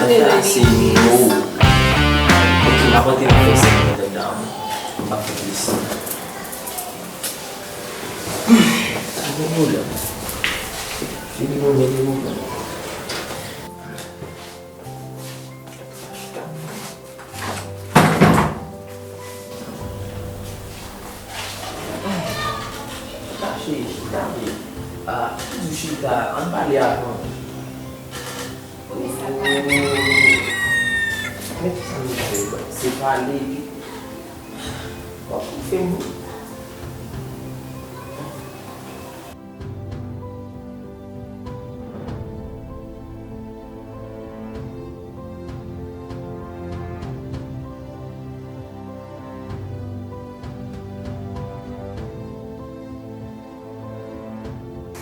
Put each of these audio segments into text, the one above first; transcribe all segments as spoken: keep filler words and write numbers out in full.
Ase no. Ok, m ap antre nan fè sa mwen tande a. M pa fè plis. Sa gen pwoblèm. Fini mwen gen pwoblèm. Chita, cheri, chita, cheri. Ah, toujou chita, ann pale avan. Wi, sa pale. Men kisa nou fè? Se pale, epi w ap toufe m wi.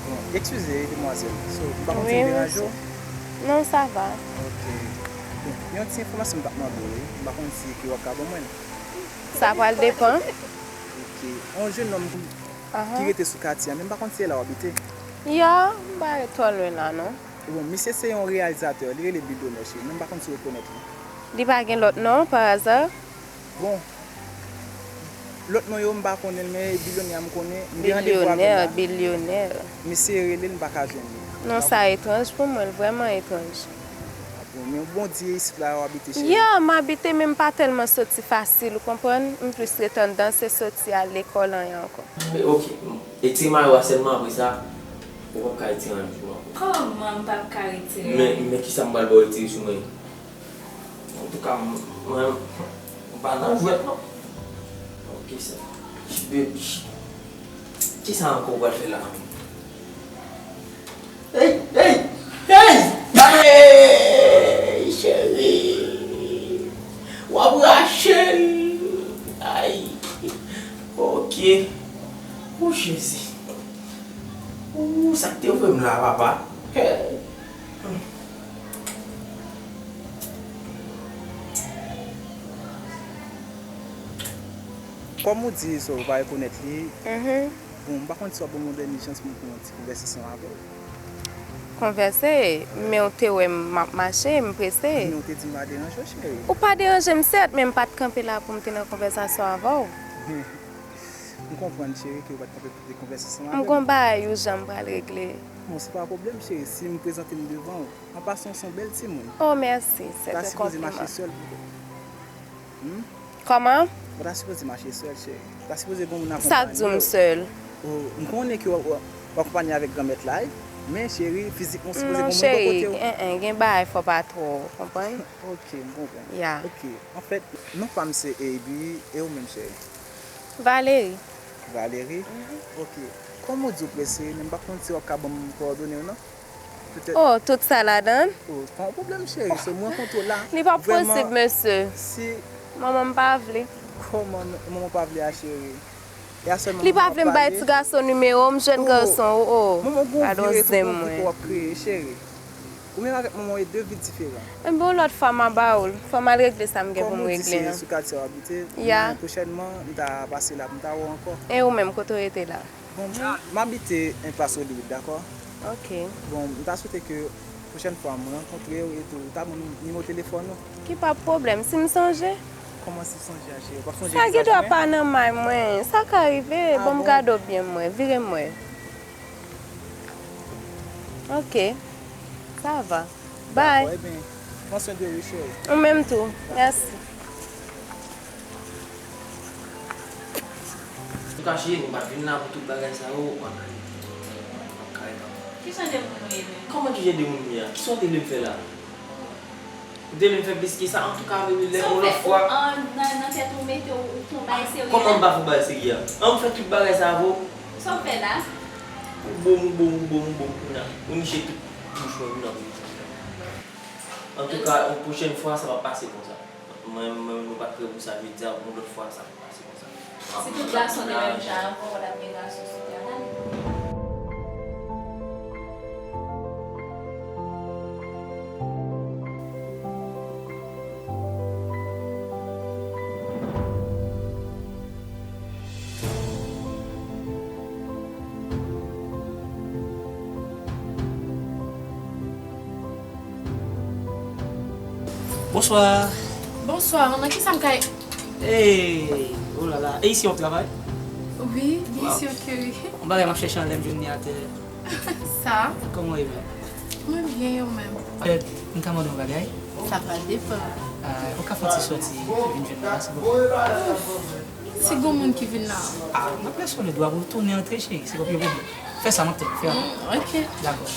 Bon, eskize, demwazèl. So, m pa konn si m deranje w. Non, sa va. Ok. Bon, yon ti enfòmasyon m t ap mande w, wi. M pa konn si ke w ap ka ban mwen l. Sa pral depann. Ok. Yon jennonm ki rete sou katye a, men m pa konn si se la w abite. Ya, m pa ret twò lwen la, non. Bon, misye se yon reyalizatè, li rele Billionaire, cheri, men m pa konn si w rekonèt li. Li pa gen lòt non, pa aza? Bon, lòt non yo, m pa konnen l, men Billionaire a m konnen, m gen randevou avè l la. Billionaire, Billionaire. M eseye rele l, m pa ka jwenn li. Non, sa etranj pou mwen, l vrèman etranj. Bon, men w bon di isit la w abite, cheri? Ya, m abite, men m pa tèlman soti fasil, ou konprann? M plis ret anndan, se soti al lekòl, anyen ankò. Ok, retire mayo a sèlman, apre sa, ou p ap ka retire anyen sou mwen ankò. Kòman m p ap ka retire anyen? Men, men kisa m pral ba w retire sou mwen? Antouka, m, mwen, m pa nan jwèt, non. Ok, sa. Ti bebe. Kisa ankò w pral fè la? Hey, hey, hey! Hey, cheri! W ap rache l! Ay! Ok. O Jezi! O, sa k te voye m la, papa? Hey! Kòm ou di, so, ou pa rekonèt li, bon, m pa konn si w ap ban m yon dènye chans pou m fè yon ti konvèsasyon avè w. Konvèse, men w te wè m ap mache, m prese. Men w te di m pa deranje w, cheri. Ou pa deranje m, sèt, men m pa t kanpe la pou m te nan konvèsasyon avè w. M konprann, cheri, ke w pa t kanpe pou te konvèsasyon avè m. M gon bagay ijan m pral regle. Bon, se pa pwoblèm, cheri, si m prezante m devan w. An pasan, w se yon bèl timoun. Oh, mèsi, se te konpliman. Ou ta sipoze mache sèl pito. Hmm? Kòman? Ou ta sipoze mache sèl, cheri. Ou ta sipoze gen yon moun akonpanye w. Sa k di w m sèl? Oh, m konnen ke w, w, w akonpanye avèk Granmèt la, wi. Men, cheri, fizikman, w sipoze gen yon moun bò kote w. Non, cheri, en, en, gen bagay fò pa twò, w konprann? Ok, m konprann. Ya. Ok, anfèt, non pa m se Aby, e ou menm, cheri? Valery. Valery? Mhm. Ok. Kòm ou di w prese, men m pa konn si w ap ka ban m kowòdone w, non? Petèt. Oh, tout sa ladan l? Oh, pa yon pwoblèm, cheri. Se mwen kontre w la. Li p ap posib, mesye. Si manman m pa vle. Kòman manman pa vle a, cheri? E a sèlman manman w ap pale? Li pa vle m bay ti gason nimewo m, jèn gason, oh, oh. Manman w gon vi, gon vi ke w ap kreye, cheri. Ou menm avèk manman w e de vi diferan. Enben, yon lòt fwa, m a ba w l. Fò m al regle sa m gen pou m regle an. Kòm ou di, se sou katye w abite, men pwochènman, m ta pase la pou m ta wè w ankò. E ou menm, kote w rete la? Bon, mwen, m abite en Plas Oliwood, dakò? Ok. Bon, m ta swete ke pwochèn fwa mwen rankontre w etou, ou ta ban m nimewo telefòn ou. Ki pa pwoblèm, si m sonje. Kòman si w sonje a, cheri? W ap sonje vizaj mwen? Sa gen dwa pa nan may mwen, sa ka rive. Ah bon? Ban m gade w byen m wè, vire m wè. Ok, sa va. Bye. Dakò, ebyen, pran swen de ou, wi, cheri. Ou menm tou. Mèsi. Antouka, cheri, nou pa t vin la pou tout bagay sa yo, w ap, w ap kare kanmenm. Ki jan de moun ou ye menm? Kòman ki jan de moun m ye a? Kisa w te vle m fè la? Ou te vle m fè plis ke sa? Antouka, baby, lè yon lòt fwa. Sa w fè, ou, an, nan, nan tèt ou mete w, ou fè yon bagay serye la? Kòman m pa fè yon bagay serye a? An, m fè tout bagay sa avè w. Sa w fè la? Ou bo m, ou bo m, ou bo m, ou bo m, kounye a. Ou niche tout bouch mwen, kounye a. Antouka, yon pwochèn fwa, sa p ap pase konsa. Mwen, mwen, nou pa t prè pou sa, jodi a, yon lòt fwa, sa p ap pase konsa. Si tout gason te menm jan avè w, pa t ap gen gason sou tè a, tande. Bonswa. Bonswa, nan kisa m ka... Hey, oh la la. E isi w ap travay? Wi, byen si ke wi. Yon bagay m ap chèche anlè m jwenn li atè. Sa? Kòman w ye menm? Mwen byen, e ou menm? Anfèt, m ka mande yon bagay? Sa pral depann. Ah, ou ka fè yon ti sòti vin jwenn mwen la, silvouplè? Ouf! Si gon moun ki vin la. Ah, m ap lese w libra pou w tounen antre, cheri, se pa yon pwoblèm. Fè sa, m ap tann ou, fè sa. Mm, ok. Dakò.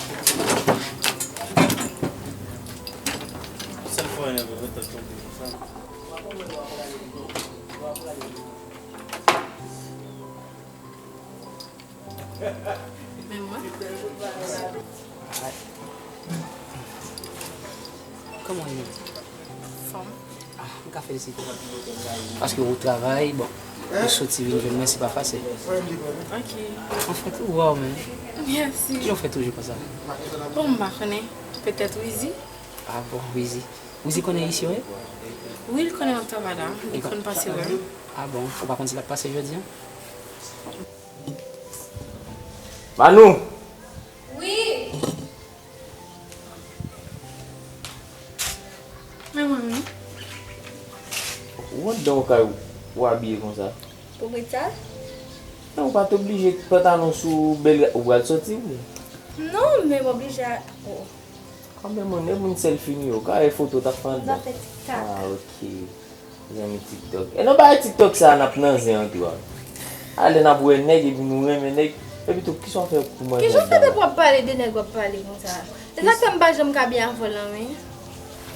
Sèl fwa yon ret tann konsa. Men mwen. Kòman w ye menm? Fòm. Ah, m ka felisite w. Paske ou travay, bon, ou soti vin jwenn mwen, se pa fasil. Ok. Anfèt, ou waw, men. Mèsi. Kijan w fè toujou konsa? Bon, m pa konnen. Petèt Wizi. Ah bon, Wizi. Wizi konnen isi, wi? Wi, l konnen m ap travay la. Li konn pase wè m. Ah bon, ou pa konn si l ap pase jodi a? Manou! Wi! Men mwen menm. Ou anndan yon kay ou abiye konsa? Pou met sa? Non, ou pa t oblije pantalon sou bèl, ou pral sòti wi. Non, men m oblije a, oh. Kanmenm, on, e moun sèl fini yo, kare foto t ap fè anndan. M ap fè TikTok. Ah, ok. Zanmi TikTok. E nan bagay TikTok sa a, n ap nan zen an tou a. A lè n ap wè nèg, epi nou renmen nèg, epi tou, kisa w fè pou manje anndan? Kijan w fè depi w ap pale de nèg w ap pale konsa? Se sa k fè m pa janm ka byen avè w lan, wi.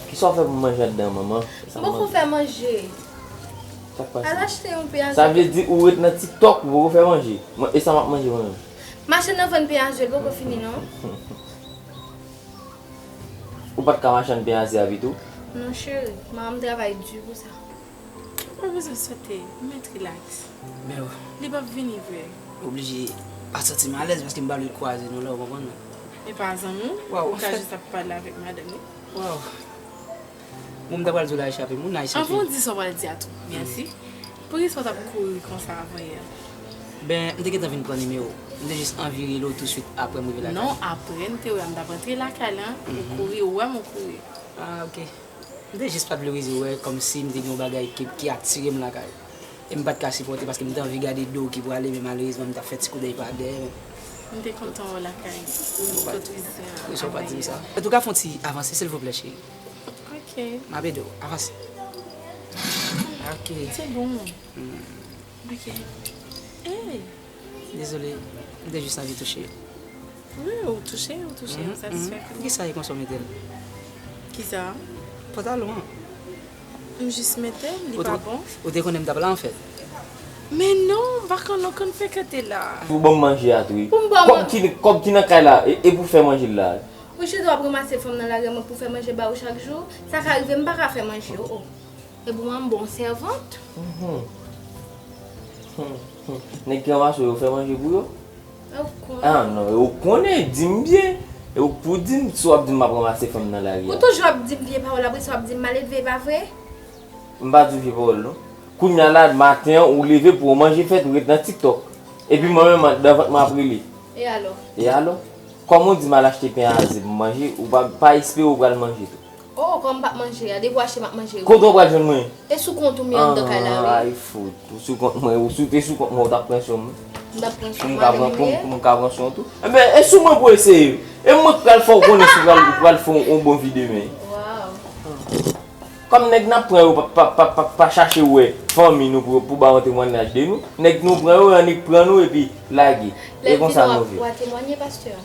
Kisa w fè pou manje anndan, manman? M poko fè manje. Sa k pase? Al achte yon pye a. Sa vle di ou ret nan TikTok, ou poko fè manje? Mwen, e sa m ap manje mwen menm? Machann nan vann pye a, l poko fini, non. Ou pa t ka machann pen aze a pito? Non, cheri. Manman m travay di pou sa. Ou pa bezwen swete. Ou mèt rilaks. Men w... Li p ap vini vre. Oblije pa santi m alèz paske m pa vle l kwaze nou la, ou konprann mwen? E pa zanmi w? Ou ka jis ap pale avèk madanm li. Waw. Bon, m ta pral di w la echape m, ou nice anpil. Anvan w di sa w pral di a tou, mèsi. Poukisa w t ap kouri konsa avan yè? Ben, m te gentan vin pran nimewo w. M te jis anvi rele w touswit apre m rive lakay. Non, apre m te wè m t ap rantre lakay la, ou kouri, ou wè m ou kouri. Ah, ok. M te jis pa t vle rive wè, kòmsi m te gen yon bagay ki, ki atire m lakay. E m pa t ka sipòte paske m te anvi gade do ki prale, men malerezman m t ap fè ti koudèy pa dèyè. M te kontan wè w lakay. Ou pa t, ou pa t di m sa. Antouka, fè yon ti avanse, silvouplè, cheri. Ok. M ap ede w. Avanse. Ok. Se bon. Hmm. Ok. Hey. Dezole, m te jis anvi touche. Wi, ou touche, ou touche, ou satisfè. Poukisa e konsa w mete l? Kisa? Pantalon an. M jis mete l, li pa bon. Ou te konnen m t ap la, anfèt. Men non, m pa konn, ou konn frekante la. Pou ban m manje a tou, wi. Pou m ban manje. Kòb ki, kòb ki nan kay la, e, e pou fè manje la. Ou chita w ap ranmase fanm nan lari a pou fè manje ba ou chak jou. Sa ka rive, m pa ka fè manje, o, o. E pou mwen, m bon sèvant. Mhm. Hmm, hmm. Nèg ki ranmase w yo fè manje pou yo? E ou konnen. Ah, non, e ou konnen, di m byen. E ou k pou di m, si w ap di m m ap ranmase fanm nan lari a. Ou toujou ap di m vye pawòl, apre sa w ap di m maledve, e pa vre? M pa di w vye pawòl, non. Kounye a la, maten an, ou leve pou yon manje fèt, ou ret nan TikTok. Epi mwen menm, anndan vant mwen ap rele. E alò? E alò? Kòm ou di m al achte pen aze pou m manje, ou pa, pa espere ou pral manje tou. Oh, kòm m p ap manje a, depi w achte m ap manje wi. Kote w pral jwenn mwen? E sou kont ou m ye anndan kay la wi. Ay fout, ou sou kont mwen, ou si w te sou kont mwen, ou t ap pran swen m. M t ap pran swen w, pou m ka pran swen w tou. Enben, e sou mwen pou eseye. E mwen k pral fè w konnen si w pral, ou pral fè yon bon vi demen. Waw. Kòm nèg n ap pran yo pa, pa, pa, pa, pa chache wè fanmi nou pou, pou ba yon temwanyaj de nou, nèg nou pran yo, annik pran nou epi lage. E konsa nou viv. Lè w di nou w ap temwanye, pastè?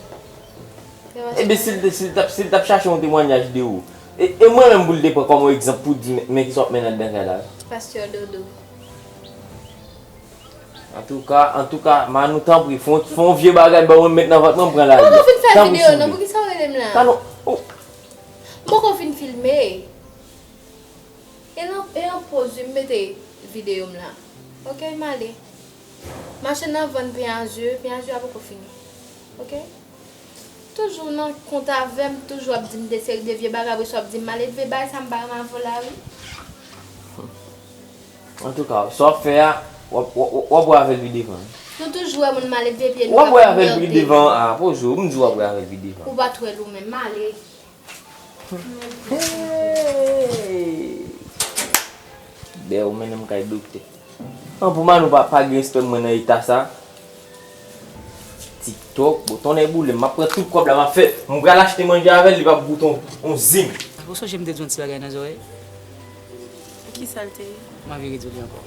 Ebyen, si l te, si l t ap, si l t ap chache yon temwanyaj de ou, e, e mwen menm pou l te pran kòm yon egzanp pou di, men, men kisa w ap mennen anndan kay la. Pastè Dodo. Antouka, antouka, Manou, tanpri, fè yon, fè yon vye bagay, ban mwen met nan vant mwen, pran lari a. Ou poko fin fè videyo, non, poukisa w rele m la? Talon, oh. M poko fin filme. E nan, e nan poz wi m mete videyo m la. Ok, m ale. Machann nan vann pen a zye, pen a zye a poko fini. Ok? Toujou nan kont avè m, toujou ap di m de seri de vye bagay, apre sa w ap di m maledve, bagay sa m pa renmen avè w la wi. Antouka, sa w ap fè a, w ap, w ap, w ap wè avè l pi devan. Nou toujou wè moun maledve, epi nou ka fè merde. W ap wè avè l pi devan, a, poze w, m di w ap wè avè l pi devan. Ou pa t wè l ou menm, m ale. Hey! Bè, ou mennen m kay doktè. An, pou Manou pa, pa gen respè mwen nan eta sa. TikTok, bon, tonnè boule m, m ap pran tout kòb la, m ap fè, m pral achte manje avè l, li p ap goute on, on zim. Ou sonje m te di yon ti bagay nan zòrèy? Kisa l te ye? M a vire di w li ankò.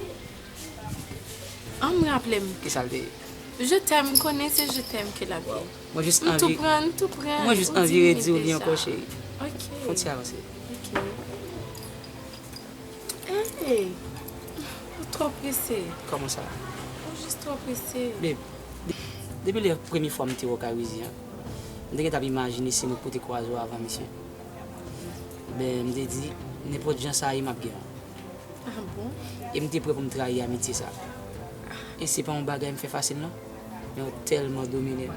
An, m raple m. Kisa l te ye? Je t'aime, m konnen se je t'aime ke l ap ye. Mwen jis anvi, m tou pran, m tou pran, mwen jis anvi redi w li ankò, cheri. Ok. Fè yon ti avanse. Ok. Hey, ou twò prese. Kòman sa? Ou jis twò prese. Babe, de- depi lè premye fwa m te wè w kay Wizi an, m te gentan ap imajine se mwen k pou te kwaze w avan misye. Ben, m te di, nenpòt jan sa ye, m ap gen w. Ah bon? E m te prè pou m trayi amitye sa. E se pa yon bagay m fè fasil, non. Men w tèlman domine m.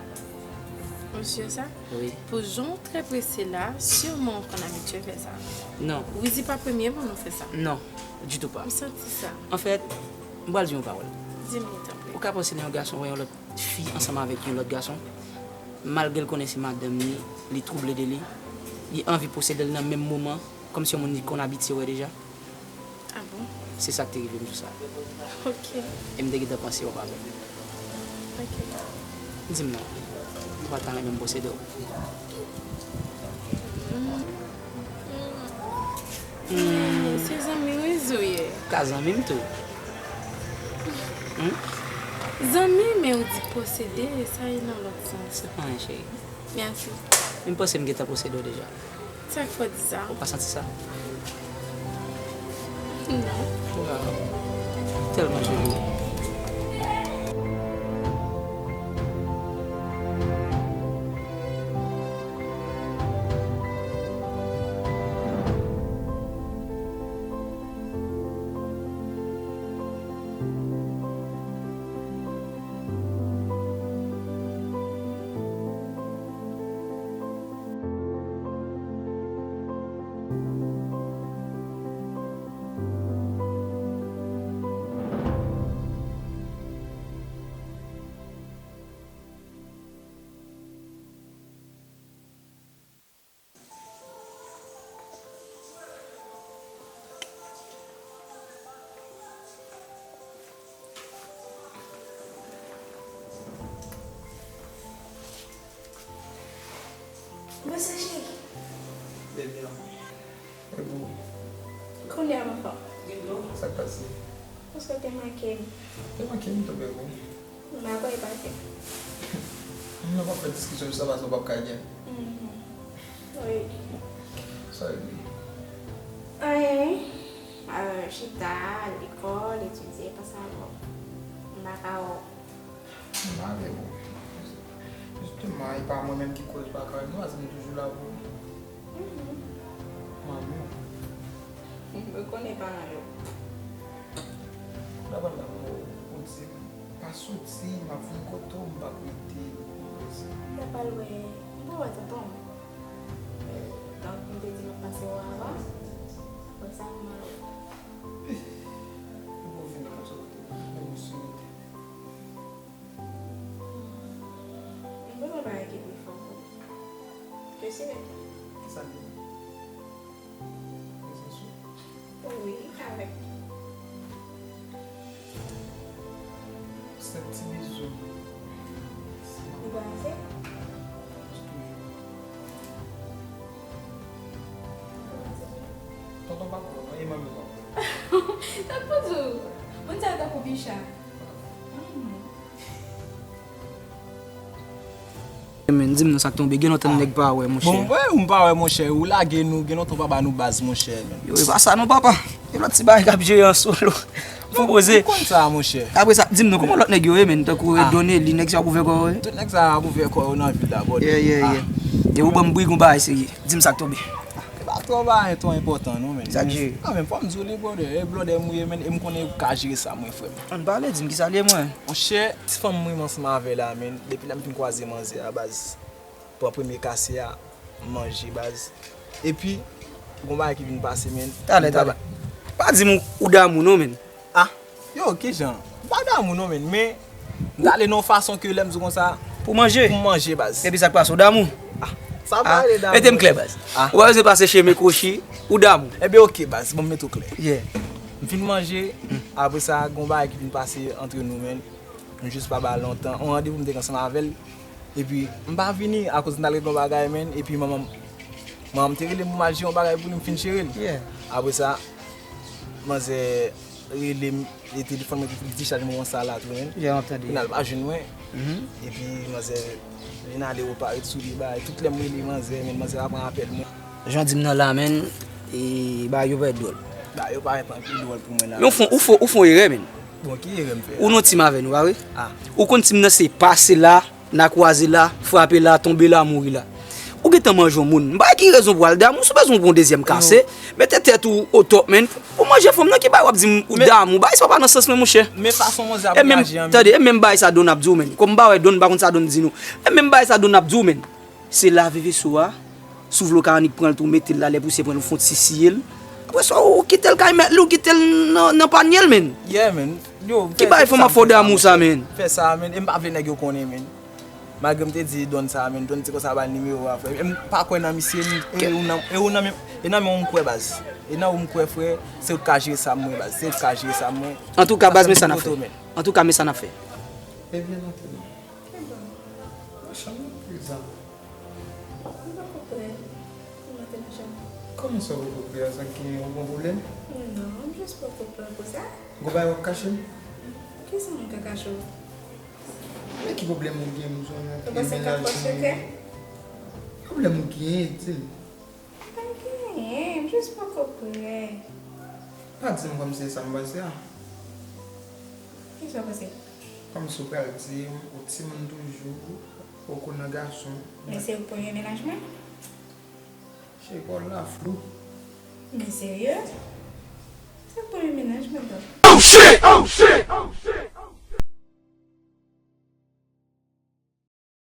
Mesye sa? Wi. Pou jan w trè prese la, siman w konn abitye fè sa. Non. Wizi pa premye moun ou fè sa. Non, ditou pa. M santi sa. Anfèt, m pral di yon pawòl. Di m li, tanpri. Ou ka panse lè yon gason wè yon lòt fi ansanm avèk yon lòt gason, malgre l konnen se madanm li, li twouble de li, li anvi posede l nan menm moman, kòmsi yon moun li konn abitye wè deja. Ah bon? Se sa k te rive m jou sa. Ok. E m te gentan panse w ap avè m. Ok. Di m non, ou pa t ta renmen m posede w? Hmm. Hmm. Se zanmi Wizi w ye. Ka zanmi m tou. Hmm? Zanmi, men ou di posede, sa ye nan lòt sans. Se pa anyen, cheri. Mèsi. Men m panse m gentan posede w deja. Sa k fè w di sa? Ou pa santi sa? Non. Waw. Tèlman joli. Bonsoir, chérie. Bebe. E pou? Kounye a, m anfòm. Sa k pase? Paske w te manke m. Te manke m tou, bebe. M pa kwè e pase. Nou p ap fè diskisyon sou sa paske w p ap ka gen. Mhm. Wi. Sa vle di? Anyen, wi. Euh, chita, lekòl, etidye, panse avè w. M pa ka wè w. M pa vle, bon. Jisteman, e pa mwen menm ki koz w pa ka wè m, nou pa di nou toujou la pou ou. Mhm. Manmi w. Mwen konnen paran yo. Dapre m, ou di m pa soti, m ap vin kote w, m p ap rete, m prese. Ou pa al wè, m pa wè tonton m. Donk, m te di m ap pase wè w avan. Apre sa, m al wè. Ou pou vin konsa kote m, menm ou sou rete. M bezwen bagay ki pi fò pou ou. Je suis avec toi. Kisa l ye? Prezans ou? Wi, avèk. Senp ti bizou. Li pa ase? Toujou. Tonton pa pran, non, e manmi pa pran. Sa k pou di w? Moun sa yo tankou bicha. Mhm. Men, di m non, sa k tonbe? Gen lontan nèg pa wè, monchè. Bon, wè, ou m pa wè, monchè. Ou lage nou, gen lontan w pa ba nou baz, monchè, men. Yo, e pa sa non, papa. Gen lòt ti bagay k ap jere an solo. Fò poze. Ou konn sa, monchè. Apre sa, di m non, kòman lòt nèg yo ye, men? Tankou Doneli, nèg sa ap ouvè kò yo, wi. Tout nèg sa ap ouvè kò yo nan vil la, bòdè. Yeah, yeah, yeah. E ou ban m bri gon bagay serye. Di m sa k tonbe. E pa twò bagay twò enpòtan non, men. Sa k jere? Non, men fò m di w li, brother. E blòdè m ou ye, men, e m konnen ou ka jere sa, mwen, frè m. Ann pale, di m kisa l ye, mwen. Monchè, ti fanm mwen m ansanm avè la, men, depi lè m fin kwaze manzè a, baz, pran premye kase a, m manje, baz. Epi, gon bagay ki vin pase, men. Talè, talè. Pa di m ou damou non, men. Ah, yo, kijan? M pa damou non, men, men m t ale nan yon fason ke lè m di w konsa, pou manje? Pou m manje, baz. Epi sa k pase, ou damou? Ah, Sa pale damou. Mete m klè, baz. Ou pa bezwen pase chemen kwochi, ou damou. Ebyen, oke, baz, bon, m mete w klè. Yeah. M fin manje, apre sa, gen yon bagay ki vin pase antre nou, menn. Nou jis pa bay lontan. Yon randevou m te gen ansanm avè l. Epi, m pa vini akoz m t al regle yon bagay, menn. Epi, manman m, manman m te rele m pou m al jere yon bagay pou li, m fin jere l. Yeah. Apre sa, manzè rele m, e telefòn mwen te dichaj moman sa la tou, menn. Yeah, m ap tande. Kounye a l pa jwenn mwen. Mhm. Epi, manzè vin ale reparèt sou li, bay. Tout lè m rele manzè, menn, manzè pa pran apèl mwen. Jan w di m nan la, menn, e bagay yo parèt dwòl. Bagay yo parèt anpil dwòl pou mwen la. Men ou fon, ou fon, ou fon erè, menn. Bon, ki erè m fè? Ou nan team avè nou, pa vre? Ah. Ou konn team nan se pase la, n a kwaze la, frape la, tonbe la, mouri la. Ou gentan manje yon moun. M pa wè ki rezon pou w al damou, si w bezwen yon bon dezyèm kase, mete tèt ou o top, menn. Pou manje fanm nan, ki bagay w ap di m ou damou? Bagay sa pa nan sans mwen, monchè. Men fason manzè ap reyaji an, menn. Tande, e menm bagay sa Don ap di w, menn. Kòm m pa wè Don, m pa konn sa Don di nou. E menm bagay sa Don ap di w, menn. Se lave veso a. Si w vle w ka annik pran l tou, mete l la, lè pousyè pran l, ou fon ti siye l. Apre sa, ou kite l kay mèt li, ou kite l nan, nan panye l, menn. Yeah, menn. Yo, ki bagay fanm ap fè w damou sa, menn? Fè sa, menn. E m pa vle nèg yo konnen, menn. Malgre m te di Don sa, menn, Don te konsa ba l nimewo a, frè. E m pa kwè nan misye, e ou nan, e ou nan men, e nan men w m kwè, baz. E nan ou m kwè, frè. Se ou k ka jere sa mwen, baz. Se ou k ka jere sa mwen. Antouka, baz, men sa n ap fè. Antouka, men sa n ap fè. Ebyen, antre non. Machann nan prezan. M poko prè pou maten machann. Kòman sa w poko prè a? Sa gen yon bon pwoblèm? Non, m jis poko prè pou sa. Gon bagay w ap kache m? Kisa m ka kache w? Men ki pwoblèm ou gen, m sonje. Ou panse m ka fè w sekrè? Pwoblèm ou gen, di m. M pa genyen, m jis poko prè. Pa di m kòm se sa m panse a. Kisa w panse? Kòmsi w pral di m ou timoun toujou, poko nan gason. Men se ou k premye mennaj mwen? Cheri, pawòl la flou. Men serye? Se premye mennaj mwen, donk. Oh shit! Oh shit! Oh shit!